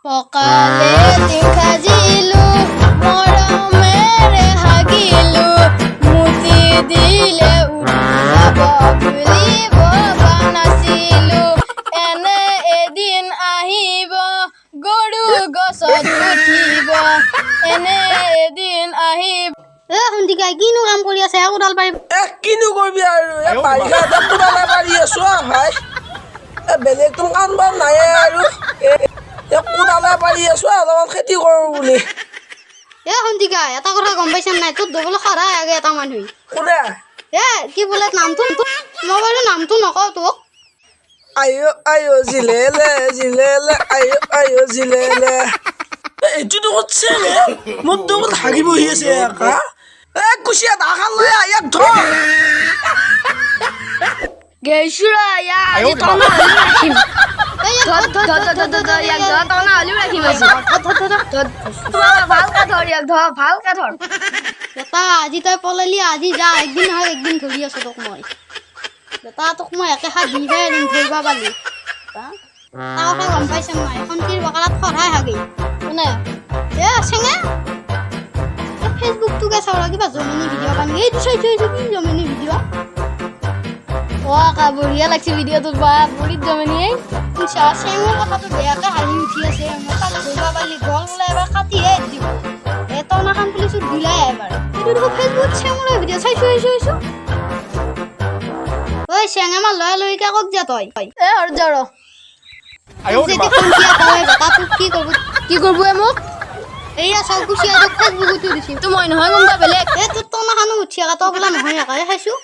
পকালে সাজিলো, মৰমেৰে হাগিলো, মুতি দিলে উঠি যাব বুলি ভবা নাছিলো। এনে এদিন আহিব, গৰু গছত উঠিব, এনে এদিন আহিব। এ সন্দিকা, কিনো কাম কৰি আছে কোদাল পাৰি? এ, কিনো কৰিবি আৰু, এ বাৰিষা এটা কোদালে পাৰি আছো আৰু ভাই। এ বেলেগতো কাম বন নাইয়ে আৰু, এ কোদালে পাৰি আছো আৰু, অলপমান খেতি কৰোঁ বুলি। এ সন্দিকা, এটা কথা গম পাইছা নাই? তোৰ দবলৈ সদায় আগে এটা মানুহ। কোনে? এ কি বোলে নামটো, মই বাৰু নামটো নকওঁ তোক। আয়ো আয়ো জিলেলে জিলেলে, আয়ো আয়ো জিলেলে। এ, এইটোতো কৰিছে ৰে, মোৰ দেখোন হাগি বহি আছে একা। এ কুচিয়া, দাখন লৈ আহ, ইয়াক ধৰ। গেছো ৰ, ইয়াক আজি টনা হ'লেও ৰাখিম। ধৰ ধৰ ধৰ ধৰ ধৰ ধৰ, ইয়াক ধৰ, টনা হ'লেও ৰাখিম আজি। ধৰ ধৰ ধৰ ধৰ। ধৰ, ভালকে ধৰ ইয়াক, ধৰ, ভালকে ধৰ। বেটা, আজি তই পলালি আজি যা, একদিন নহয় একদিন ধৰি আছো তোক মই। বেটা, তোক মই একে সাত দিহে এদিন ধৰিব পালি। এটা কথা গম পাইছ নাই? শান্তিৰ বকাৰত সদায় হাগে। কোনে? এ চেঙা, ফেচবুকটোকে চাওঁ, কিবা জমনি ভিডিঅ' পানি। এইটো চাইছো, এইটো কি জমনি ভিডিঅ'! অ কা, বঢ়িয়া লাগছে ভিডিঅ'টোত, বা বড়িত জমনি এই। চেঙৰ কথাটো বেয়াকে হাঁহি উঠি আছে। মই তাক ধৰিব পালি গল বোলে এবাৰ কাটিহে দিব। এই টনাখান পুলিচত দিলাই এবাৰ। এইটো দেখোন ফেচবুকত চেঙৰে ভিডিঅ' চাইছো, চাইছো, চাইছো। ঐ চেঙ, আমাৰ লৰা লৰিকে ক'ত যা তই? এ আৰু যা ৰ। যেতিয়া সন্ধিয়া পাৱে বেটা, তোক কি কৰিব? কি কৰিব এ মোক? এইয়া চাওঁ, কুচিয়া তোক ফেচবুকতো দিছি। তো মই নহয়, কোনোবা বেলেগ। এই তোৰ টনাখানো উঠি আকা, তই বোলে নহয় আকা খাইছো।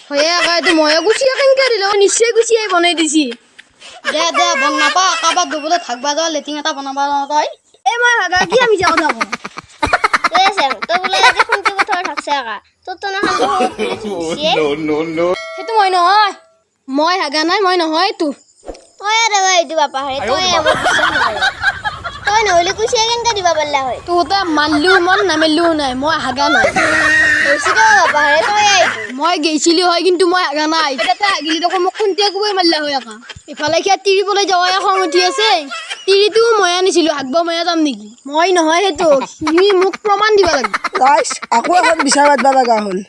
হয়ে আকা, এইটো ময়ে কুচিয়া কেনেকে দিলো? নিশ্চয় কুচিয়াই বনাই দিছি। দে দে, বন নাপা, কাৰোবাক দুবলৈ থাকবা যোৱা লেটিং এটা বনাবা যাওঁ তই। এই মই হাগা কি আমি যাওঁ থাকো। এ চেং, তই বোলে আজি খুন্তি পথাৰত হাগছে আকা, তোৰ টনাখান দেখোন দিছে। No, no, no. সেইটো মই নহয়, মই হাগা নাই, মই নহয় এইটো। তই আৰু এইটো বাপা হয়, তই মোক বিশ্বাস নকৰ। তই নহ'লে কুচিয়া কেনেকে দিব পাৰিলা হয়? তোতে মানলিও মন, নামেলিও নাই, মই হাগা নাই। হৈছে দে বাপা হয়, তই এইটো। মই গেইছিলো হয়, কিন্তু মই হাগা নাই। তাতে হাগিলি দেখোন মোক খুন্দিয়া কোবাই মাৰিলা হয় একা। ইফালে সিয়াত তিৰিবলৈ যাৱাই খং উঠি আছে। তিৰিটোও মই আনিছিলো, হাগব ময়ে যাম নেকি? মই নহয় সেইটো, সি মোক প্ৰমাণ দিব লাগিব। ৰাইজ, আকৌ এখন বিচাৰ পাতবা লগা হ'ল।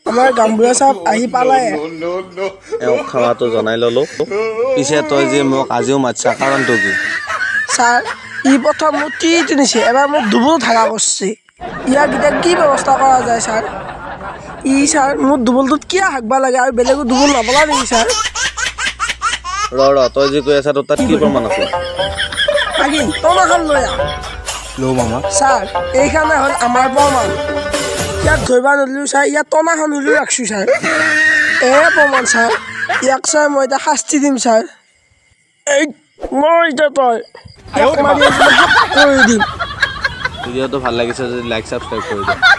আমাৰ গামবুঢ়া চাহাব আহি পালে। No, no. এওঁক ক্ষমাটো জনাই ল'লোঁ। পিছে তই যে মোক আজিও মাতছা, কাৰণটো কি? ছাৰ, ই প্ৰথম মোক তিৰিটো নিছে, এবাৰ মোক দুবল ধাৰা কৰিছে। ইয়াক এতিয়া কি ব্যৱস্থা কৰা যায় ছাৰ? ই ছাৰ, মোৰ দুবলটোত কিয় হাগবা লাগে আৰু বেলেগো দুবল নবলা নেকি ছাৰ? ৰ ৰ, তই যি কৈ আছা তোৰ তাত কি প্ৰমাণ আছে? ভাগিন, টনাখন লৈ আহ। ল' মামা। ছাৰ, এইখনে হ'ল আমাৰ প্ৰমাণ। ইয়াক ধৰিব নোৱাৰিলোঁ ছাৰ, ইয়াত টনাখন হ'লেও ৰাখছোঁ ছাৰ। এয়ে প্ৰমাণ ছাৰ। ইয়াক ছাৰ, মই এতিয়া শাস্তি দিম ছাৰ। এই মই এতিয়া তই ইয়াক মাৰি আজি মই শেষ কৰি দিম। ভিডিঅ'টো ভাল লাগিছে যদি লাইক, ছাবস্ক্ৰাইব কৰি দিয়া।